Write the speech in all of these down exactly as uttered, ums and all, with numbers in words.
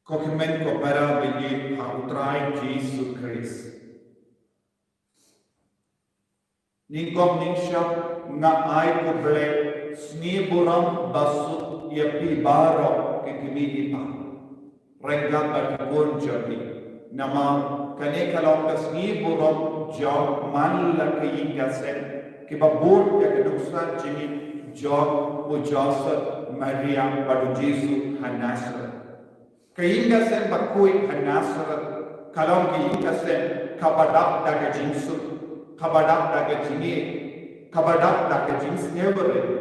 Ko hynmen ko para ba ïeit ha U Trai Jisu Khrist. Nyngkong nyngshap nga ai khublei sngi burom basuk ïa phi baroh ki kmie ki kpa, ryngkat bad ki khun jong ngi. Namar kane ka long ka sngi burom jong man la ka ïing ka sem kiba bud ïa ka nuksa jingim jong u Joseph, Maria bad u Jisu ha Nazareth. Ka ïing ka sem bakhuid ha Nazareth ka long ka ïing ka sem kaba dap da ka jingsuk, kaba dap da ka jingïeit, kaba dap da ka jingsngewbha.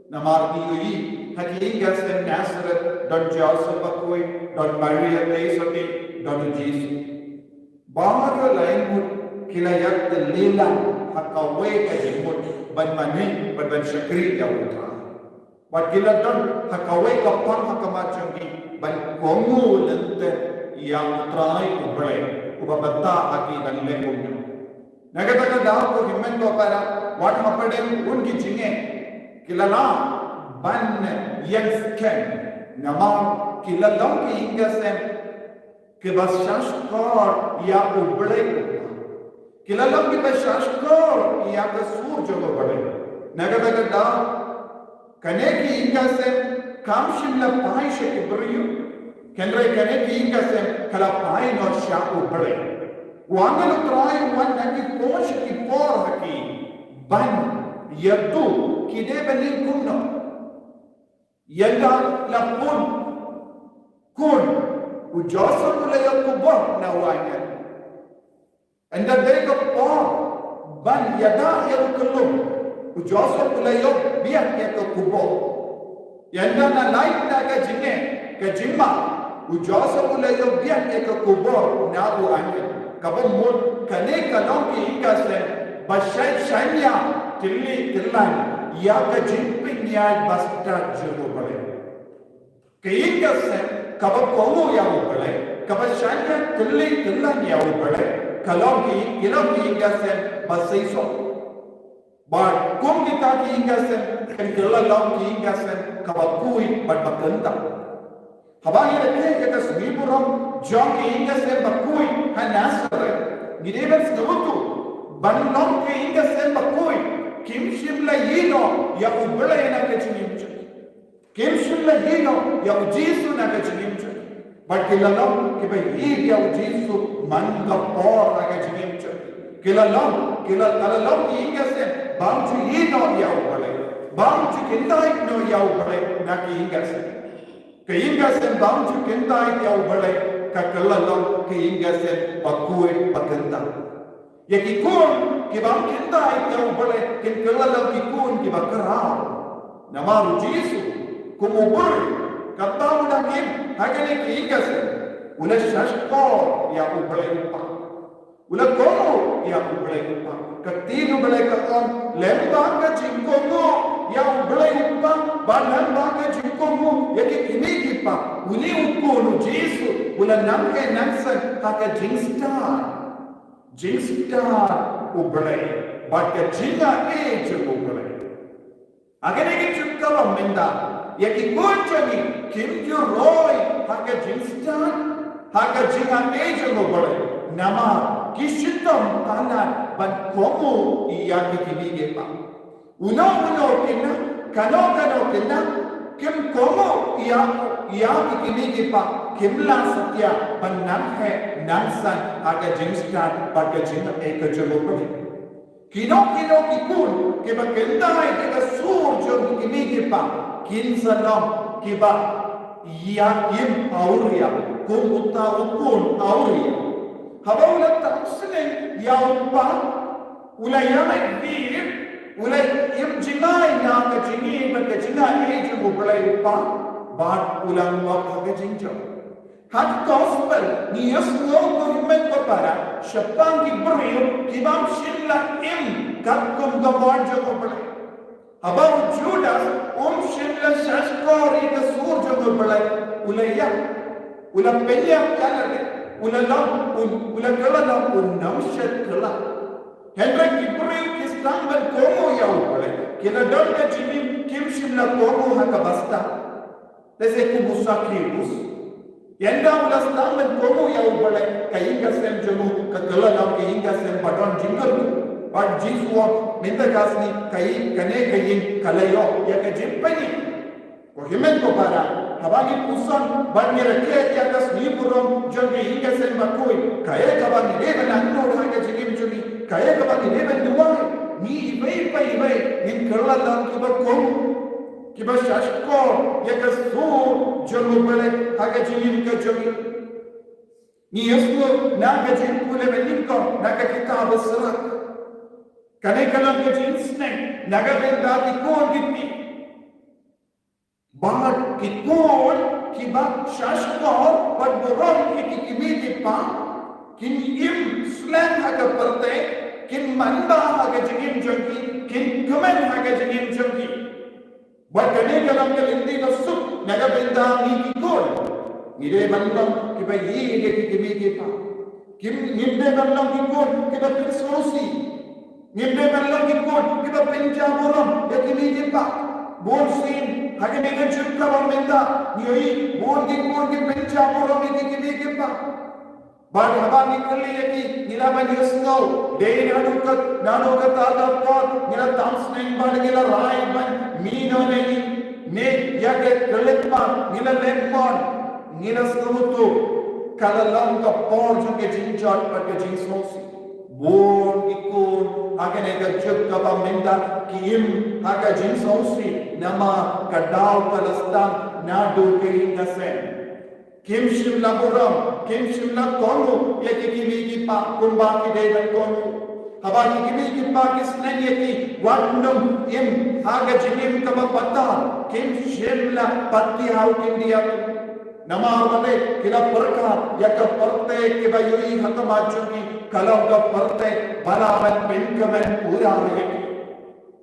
Namar ngi ïohi ha ka ïing ka sem Nazareth don Joseph bakhuid, don Maria Theisotti, don u Jisu. Baroh laingut ki la ïaid tylli lang ha kawei ka jingmut ban mane bad ban shakri ïa U Trai. Bad ki la don ha kawei ka pang ha khmat jong ki ban kohnguh lynter ïa U Trai U Blei uba bynta ha ki ban leh kumno. Na kata ka daw ko hynmen ko para, wat hapdeng bun ki jingeh ki la lah ban ïeng skhem, namar ki la long ki ïing ki sem kiba shahshkor ïa U Blei U Kpa. Ki la long kiba shahshkor ïa ka sur jong U Blei. Na kata ka daw kane ka ïing ka sem kam shym la phai sha ki briew, hynrei kane ka ïing ka sem ka la phai noh sha U Blei. U angel U Trai u wan na ki por sha ki por ha ki ban ïathuh ki dei ban ïeng kumno. Ynda la pun khun, u Joseph u la ïoh khubor na u angel. Ynda dei ka por ban ïada ïa u kyllum, u Joseph u la ïoh biang ïa ka khubor. Ynda na lait na ka jingeh ka jingma, u Joseph u la ïoh biang ïa ka khubor na u angel. Kaba mut kane ka long ka ïing ka sem ba shait shaniah tylli tyllan ïa ka jingpynïaid ba stad jong U Blei. Ka ïing ka sem kaba kohnguh ïa U Blei, kaba shaniah tylli tyllan ïa U Blei, ka long ka ïing, ka long ka ïing ka sem ba seisoh. Bad kum kita ki ïing ki sem, kan kylla long ki ïing ki sem kaba khuid bad ba kyntang. Haba ngi ïathuh ïa ka sngi burom jong ki ïing ki sem ba khuid ha Nazareth, ngi dei ban sngewthuh, ban long ki ïing ki sem ba khuid, kim shym la ïehnoh ïa U Blei na ka jingim jong ki. Kim shym la ïehnoh ïa U Jisu na ka jingim jong ki. Bad ki la long kiba ïeit ïa U Jisu man ka por ha ka jingim jong ki. Ki la long, ki la, ka la long ki ïing ki sem bym ju ïehnoh ïa U Blei, bym ju kyntait noh ïa U Blei na ki ïing ki sem. Ka ïing ki sem bym ju kyntait ïa U Blei, ka kylla long ka ïing ki sem ba khuid ba kyntang. Ïa ki khun ki bym kyntait ïa U Blei kin kylla long ki khun kiba khraw. Namar U Jisu kum u briew, katba u dang im ha kane ka ïing ka sem, u la shahshkor ïa U Blei U Kpa. U la kohnguh ïa U Blei U Kpa. Ka ktien U Blei ka ong, lyngba ka jingkohnguh ïa U Blei U Kpa bad lyngba ka jingkohnguh ïa ki kmie ki kpa, une u khun U Jisu u la nang eh nang san ha ka jingstad. Jingstad U Blei bad ka jingaiei jong U Blei. Ha kane ka juk ka long mynta, ïa ki khun jong ngi kim ju roi ha ka jingstad, ha ka jingaiei jong U Blei, namar ki shitom palat ban kohnguh ïa ki kmie ki kpa. Uno uno u khynnah, kano kano u khynnah kim kohnguh ïa, ïa ki kmie ki kpa, kim lah satia ban nang eh nang san ha ka jingstad bad ka jingaiei ka jong U Blei. Kino kino ki khun kiba kyntait ïa ka sur jong ki kmie ki kpa, kin sa long kiba ïa im awria kum uta u khun awria. Haba u la tap sneng ïa u kpa, u la ïaid bit, u la im jngai na ka jingim bad ka jingaiei jong U Blei U Kpa, bad u la ngop ha ka jingjop. Ha ka gospel ngi ïohsngew, ko hynmen ko para, shaphang ki briew kiba ym shym la im katkum ka mon jong U Blei. Haba u Judas um shym la shahshkor ïa ka sur jong U Blei, u la ïap, u la pynïap ïa lade, u la long, u, u la kylla long u nongshit kylla. Hynrei ki briew ki sdang ban kohnguh ïa U Blei, ki la don ka jingim, kim shym la kohnguh ha kaba stad. Lehse kum u Sakeus. Ynda u la sdang ban kohnguh ïa U Blei, ka ïing ka sem jong u ka kylla long ka ïing ka sem ba don jingkyrkhu. Bad Jisu u ong, mynta ka sngi ka ïing, kane ka ïing ka la ïoh ïa ka jingpynim. Ko hynmen ko para, haba ngi puson bad ngi rakhe ïa ka sngi burom jong ka ïing ka sem bakhuid, kaei kaba ngi dei ban angnud ha ka jingim jong ngi, kaei kaba ngi dei ban duwai? Ngi iwei pa iwei ngin kylla long kiba kohnguh, kiba shahshkor ïa ka sur jong U Blei ha ka jingim ka jong ngi. Ngi ïohsngew na ka jingpule ba nyngkong na ka kitab Basyrik. Kane ka long ka jingsneng na ka bynta ki khun ki kmie. Bad ki khun kiba shahshkor bad burom ïa ki kmie ki kpa kin im slem ha ka pyrthei, kin manbha ha ka jingim jong ki, kin kmen ha ka jingim jong ki. Bad kane ka long ka lynti ba suk na ka bynta ngi ki khun. Ngi dei ban long kiba ïeit ïa ki kmie ki kpa. Kim, ngim dei ban long ki khun kiba pynsngewsih. Ngim dei ban long ki khun kiba pynjah burom ïa ki kmie ki kpa. Bun sien ha kane ka juk kaba mynta ngi ïohi bun ki khun ki pynjah burom ïa ki kmie ki kpa. Bad haba ngi kylli ïa ki, ngi lah ban ïohsngew dei naduh kat, naduh kata ka por ngi la tam sneng bad ngi la rai ban mih noh na ïing, ne ïa ka khyllipmat ngi la leh mon, ngi la sngewthuh ka la long ka por jong ka jingjot bad ka jingsngewsih. Bun ki khun ha kane ka juk kaba mynta ki im ha ka jingsngewsih namar ka daw ka la sdang naduh ka ïing ka sem. Kim shym la burom, kim shym la kohnguh ïa ki kmie ki kpa kumba ki dei ban kohnguh. Haba ki kmie ki kpa ki sneng ïa ki wat nym im ha ka jingim kaba pathar, kim shym la pat thiah ha u khyndiat. Namar balei? Ki la pyrkhat ïa ka pyrthei kiba ïohi ha khmat jong ki ka long ka pyrthei ba lah ban pynkmen pura ïa ki.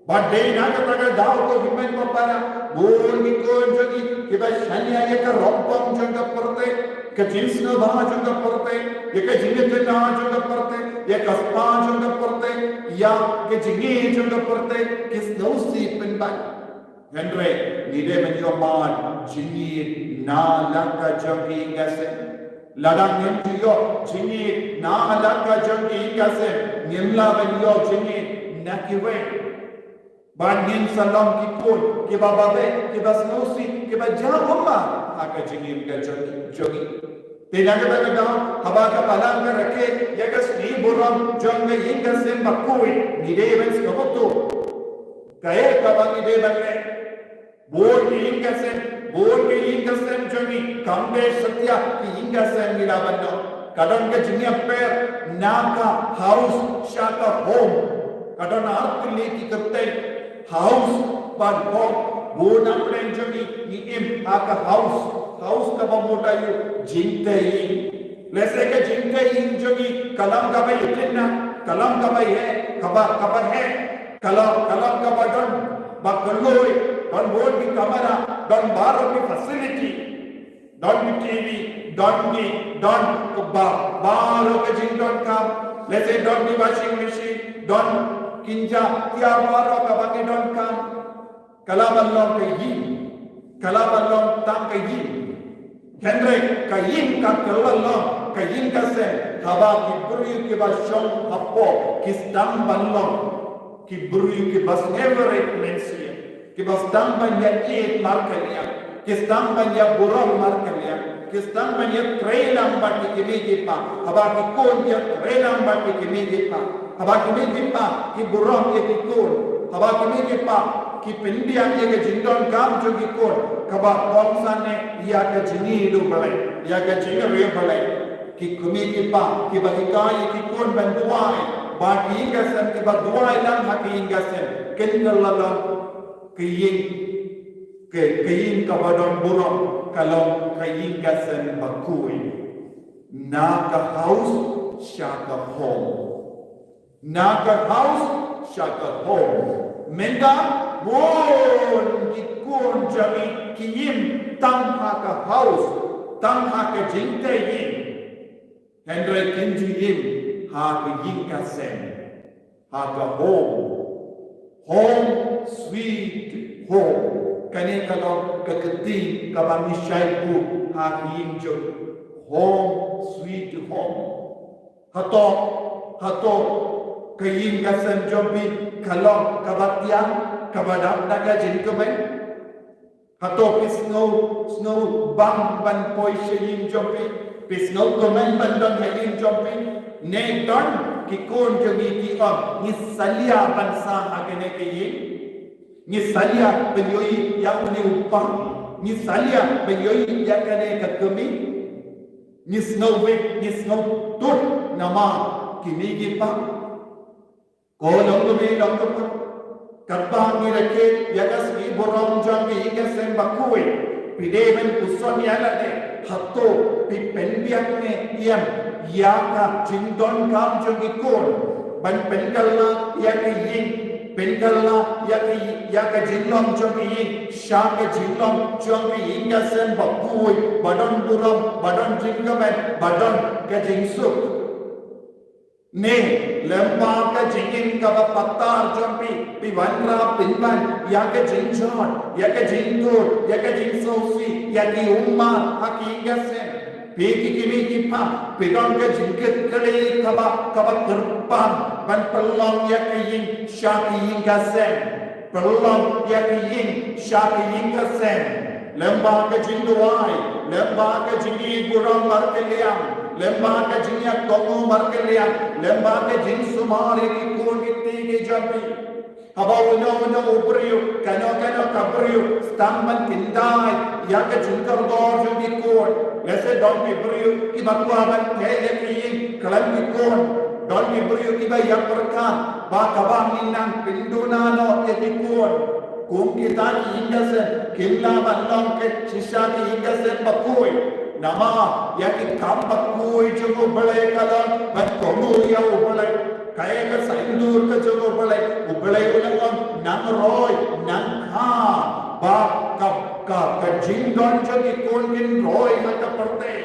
Bad dei na kata ka daw ko hynmen ko para, bun ki khun jong ngi kiba shaniah ïa ka rong bong jong ka pyrthei, ka jingsngewbha jong ka pyrthei, ïa ka jingïatynnad jong ka pyrthei, ïa ka spa jong ka pyrthei, ïa ka jingïeit jong ka pyrthei, ki sngewsih pynban. Hynrei ngi dei ban ïoh mad jingïeit na la ka jong ka ïing ka sem. Lada ngim ju ïoh jingïeit na la ka jong ka ïing ka sem, ngim lah ban ïoh jingïeit na kiwei. Ba ngin sa long ki khun kiba babe, kiba sngewsih, kiba jah ummat ha ka jingim ka jong, jong ngi. Te na kata ka daw, haba ka balang ka rakhe ïa ka sngi burom jong ka ïing ka sem bakhuid, ngi dei ban sngewthuh kaei kaba ngi dei ban leh. Bun ki ïing ka sem, bun ki ïing ka sem jong ngi kam dei satia ki ïing ka sem ngi lah ban long. Ka don ka jingïapher na ka house sha ka home. Ka don ar tylli ki kyrteng, house bad home. Bun na pdeng jong ngi ngi im ha ka house. House kaba mut aïu? Jingtei ïing. Lehse ka jingtei ïing jong ngi ka long kaba ïatynnad, ka long kaba heh, kaba, kaba heh. Ka long, ka long kaba don ba kloi, don bun ki kamra, don baroh ki facility, don ki T V, don ki, don ba, baroh ka jingdonkam, lehse don ki washing machine, don kynja, ïa baroh kaba ngi donkam. Ka lah ban long ka ïing, ka lah ban long tang ka ïing. Hynrei ka ïing ka kylla long ka ïing ka sem haba ki briew kiba shong hapoh ki sdang ban long ki briew kiba sngewrit mynsiem, kiba sdang ban ïaieit markylliang, ki sdang ban ïaburom markylliang, ki sdang ban ïatrei lang bad ki kmie ki kpa. Haba ki khun ki ïatrei lang bad ki kmie ki kpa, haba ki kmie ki kpa ki burom ïa ki khun, haba ki kmie ki kpa ki pyndiang ïa ka jingdonkam jong ki khun kaba kongsan ne ïa ka jingïeit U Blei, ïa ka jingriewblei. Ki kmie ki kpa kiba hikai ïa ki khun ban duwai ba ki ïing ka sem, kiba duwai lang ha ki ïing ka sem, kin kylla long ka ïing, ka, ka ïing kaba don burom ka long ka ïing ka sem bakhuid. Na ka house sha ka home. Na ka house sha ka home. Mynta bun ki khun jong ngi ki im tang ha ka house, tang ha ka jingtei ïing. Hynrei kin ju im ha ka ïing ka sem, ha ka home. Home sweet home. Kane ka long ka kti kaba ngi shai buh ha ïing jong, Home Sweet Home. Hato, hato ka ïing ka sem jong phi ka long kaba tiang, kaba dap da ka jingkmen? Hato phi sngew, sngew bang ban poi sha ïing jong phi? Phi sngew kmen ban don ha ïing jong phi? Ne don ki khun jong ngi ki ong, ngi salia ban sah ha kane ka ïing. Ngi salia ban ïohi ïa une u pang. Ngi salia ban ïohi ïa kane ka kmie. Ngi sngew wit, ngi sngew tut namar kine ki pang. Ko long kmie, long kpa, katba ngi rakhe ïa ka sngi burom jong ngi ïa ka seng bakhuid, phi dei ban puson ïa lade. Hato phi pynbiang ne ïa ka jingdonkam jong ki khun ban pynkylla ïa ka ïing, pynkylla ïa ka, ïa ka jinglong jong ka ïing sha ka jinglong jong ka ïing ka sem bakhuid, ba don burom, ba don jingkmen, ba don ka jingsuk? Ne lem bad ka jingim kaba patar jong phi, phi wanrah pynban ïa ka jingjot, ïa ka jingtur, ïa ka jingsngewsih, ïa ki ummat ha ki ïing ka sem. Phi ki kmie ki kpa, phi don ka jingkitkhlieh kaba, kaba kyrpang ban pynlong ïa ka ïing sha ka ïing ka sem. Pynlong ïa ka ïing sha ka ïing ka sem. Lem bad ka jingduwai, lem bad ka jingïeit burom markylliang, lem bad ka jingïakohnguh markylliang, lem bad ka jingsumar ïa ki khun ki kti ki jong phi. Haba uno uno u briew, kano kano ka briew, sdang ban kyndait ïa ka jingkordor jong ki khun. Lehse don ki briew kiba kwah ban teh ïa ki ïing khlem ki khun. Don ki briew kiba ïapyrkhat ba kaba ngin nang pynduna noh ïa ki khun. Kum kita ki ïing ka sem kim lah ban long kit shisha ki ïing ka sem bakhuid. Namar ïa ki kam bakhuid jong U Blei ka long ban kohnguh ïa U Blei. Kaei ka saiñdur ka jong U Blei? U Blei u la ong nang roi, nang kha ba ka, ka, ka jingdon jong ki khun kin roi ha ka pyrthei.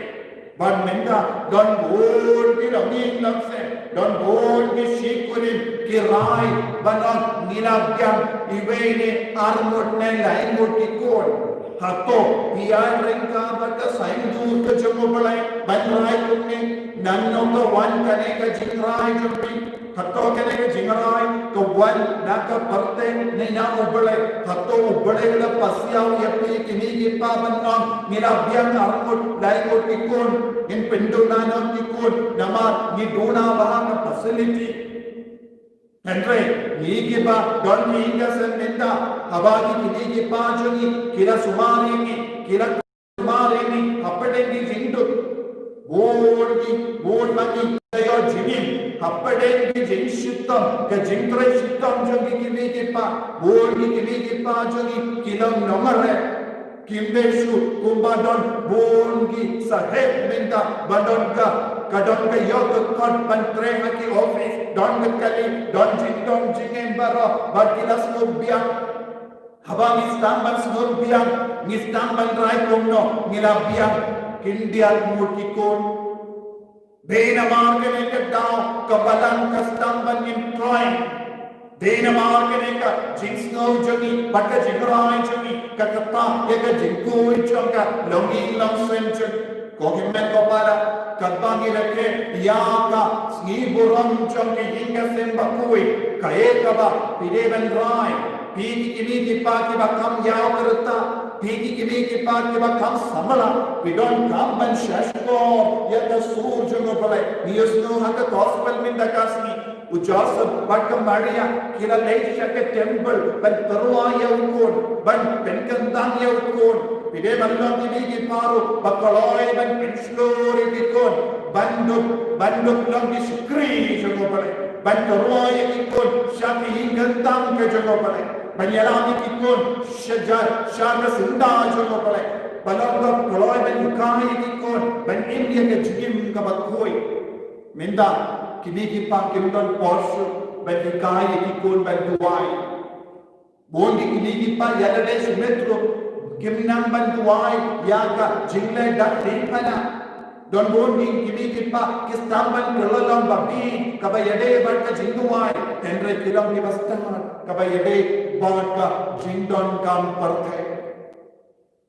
Bad mynta don bun ki longïing longsem, don bun ki shi kurim ki rai ban ong ngi la biang iwei ne arngut ne laingut ki khun. Hato phi ïaid ryngkat bad ka saiñdur ka jong U Blei ban rai kumne? Naduh ka wan kane ka jingrai jong phi, hato kane ka jingrai ka wan na ka pyrthei ne na U Blei? Hato U Blei u la pasiaw ïa phi kmie ki kpa ban ong ngi la biang arngut laingut ki khun, ngin pynduna noh ki khun namar ngi duna bha ka facility? Hynrei ngi kiba don ki ïing ka sem mynta, haba ki kmie ki kpa jong ngi ki la sumar ïa ngi, ki la sumar ïa ngi hapdeng ki jingduk, bun ki, bun ma ngi la ïoh jingim hapdeng ki jingshitom, ka jingtrei shitom jong ki kmie ki kpa. Bun ki kmie ki kpa jong ngi ki long nongrep. Kim dei shuh kumba don bun ki sahep mynta ba don ka, ka don ka ïoh ka kot ban trei ha ki office, don ka kali, don jingdon jingem baroh, bad ki la sngewbiang. Haba ngi sdang ban sngewbiang, ngi sdang ban rai kumno, ngi la biang khyndiat ngut ki khun. Dei namar kane ka daw ka balang ka sdang ban im throiñ. Dei namar kane ka jingsngew jong ngi bad ka jingrai jong ngi ka ktah ïa ka jingkhuid jong ka longïing longsem jong ngi. Ko hynmen ko para, katba ngi rakhe ïa ka sngi burom jong ka ïing ka sem bakhuid, kaei kaba phi dei ban rai? Phi ki kmie ki kpa kiba kham ïaw kyrta, phi ki kmie ki kpa kiba kham samla, phi donkam ban shahshkor ïa ka sur jong U Blei. Ngi ïohsngew ha ka gospel mynta ka sngi, u Joseph bad ka Maria ki la leit sha ka temple ban tyrwa ïa u khun, ban pynkyntang ïa u khun. Phi dei ban long kmie ki kpa ruh ba kloi ban pynshlur ïa ki khun ban dup, ban dup long ki shakri jong U Blei, ban tyrwa ïa ki khun sha ka ïing kyntang ka jong U Blei, ban ïalam ïa ki khun sha ja, sha ka syndah jong U Blei, ban long ba kloi ban hikai ïa ki khun ban im ïa ka jingim kaba khuid. Mynta kmie ki kpa kim don por shuh ban hikai ïa ki khun ban duwai. Bun ki kmie ki kpa ïa lade shimet ruh kim nang ban duwai ïa ka jingleh dak diengphna. Don bun ki kmie ki kpa ki sdang ban kylla long babieit kaba ïadei bad ka jingduwai, hynrei ki long kiba stad kaba ïadei bad ka jingdonkam pyrthei.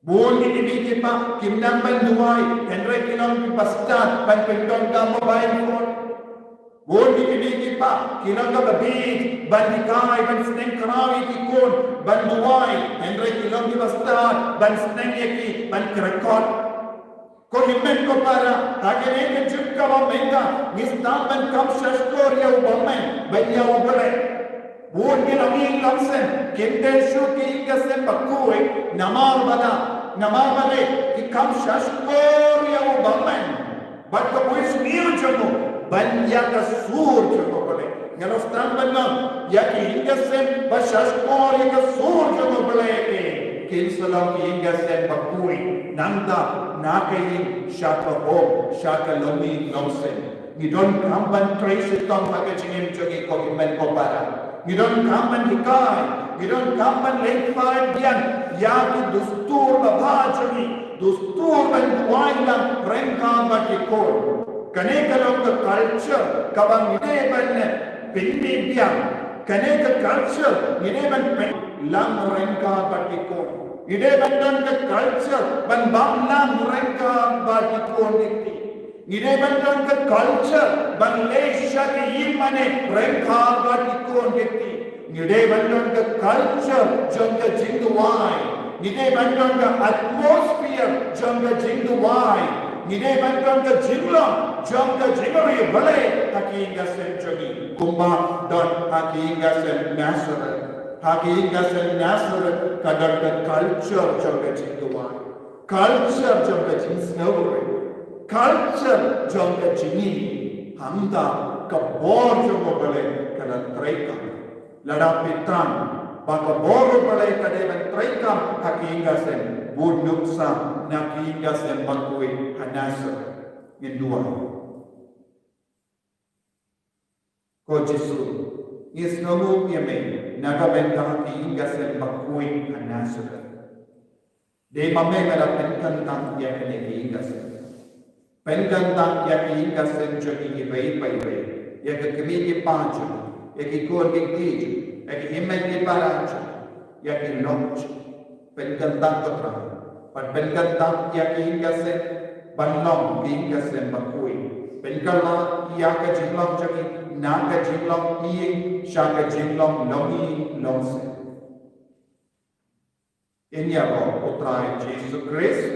Bun ki kmie ki kpa kim nang ban duwai, hynrei ki long kiba stad ban pyndonkam mobile phone. Bun ki kmie ki kpa ki long kaba bieit ban hikai, ban sneng khraw ïa ki khun ban duwai, hynrei ki long kiba stad ban sneng ïa ki ban kyrkot. Ko hynmen ko para, ha kane ka juk kaba mynta ngi sdang ban kam shahshkor ïa u bymman bad ïa U Blei. Bun ki nongïing nongsem kim dei shuh ki ïing ki sem ba khuid, namar ba la, namar ba la ki kam shahshkor ïa u bymman bad ka bunsniew jong u ban ïa ka sur jong U Blei. Ngi la sdang ban ong ïa ki ïing ki sem ba shahshkor ïa ka sur jong U Blei, ki kin sa long ki ïing ki sem ba khuid, nangta na ka ïing sha ka home, sha ka longïing longsem. Ngi donkam ban trei shitom ha ka jingim jong ngi, ko hynmen ko para. Ngi donkam ban hikai, ngi donkam ban leit phai biang ïa ki dustur babha jong ngi, dustur ban duwai lang ryngkat bad ki khun. Kane ka long ka culture kaba ngi dei ban pyni biang. Kane ka culture ngi dei ban pynlang ryngkat bad ki khun. Ngi dei ban don ka culture ban bam lang ryngkat bad ki khun ki kti. Ngi dei ban don ka culture ban leit sha ki ïingmane ryngkat bad ki khun ki kti. Ngi dei ban don ka culture jong ka jingduwai. Ngi dei ban don ka atmosphere jong ka jingduwai. Ngi dei ban don ka jinglong jong ka jingriewblei ha ki ïing ki sem jong ngi, kumba don ha ki ïing ki sem Nazareth. Ha ki ïing ki sem Nazareth ka don ka culture jong ka jingduwai, culture jong ka jingsngewrit, culture jong ka jingïeit. Hangta ka bor jong U Blei ka la treikam. Lada phi tang ba ka bor U Blei ka dei ban treikam ha ki ïing ki sem, bun nuksa na ki ïing ki sem ba khuid ha Nazareth. Ngin duwai. Ko Jisu, ngi sngewnguh ïa me na ka bynta ki ïing ki sem ba khuid ha Nazareth. Dei ma me me la pynkyntang ïa kine ki ïing ki sem. Pynkyntang ïa ki ïing ki sem jong ngi iwei pa iwei, ïa ki kmie ki kpa jong ngi, ïa ki khun ki kti jong ngi, ïa ki hynmen ki para jong ngi, ïa ki lok jong ngi. Pynkyntang, ko Trai. Bad pynkyntang ïa ki ïing ki sem ban long ki ïing ki sem ba khuid. Pynkylla ïa ka jinglong jong ngi na ka jinglong ïing sha ka jinglong longïing longsem. Ïa ka rukom U Trai Jisu Khrist.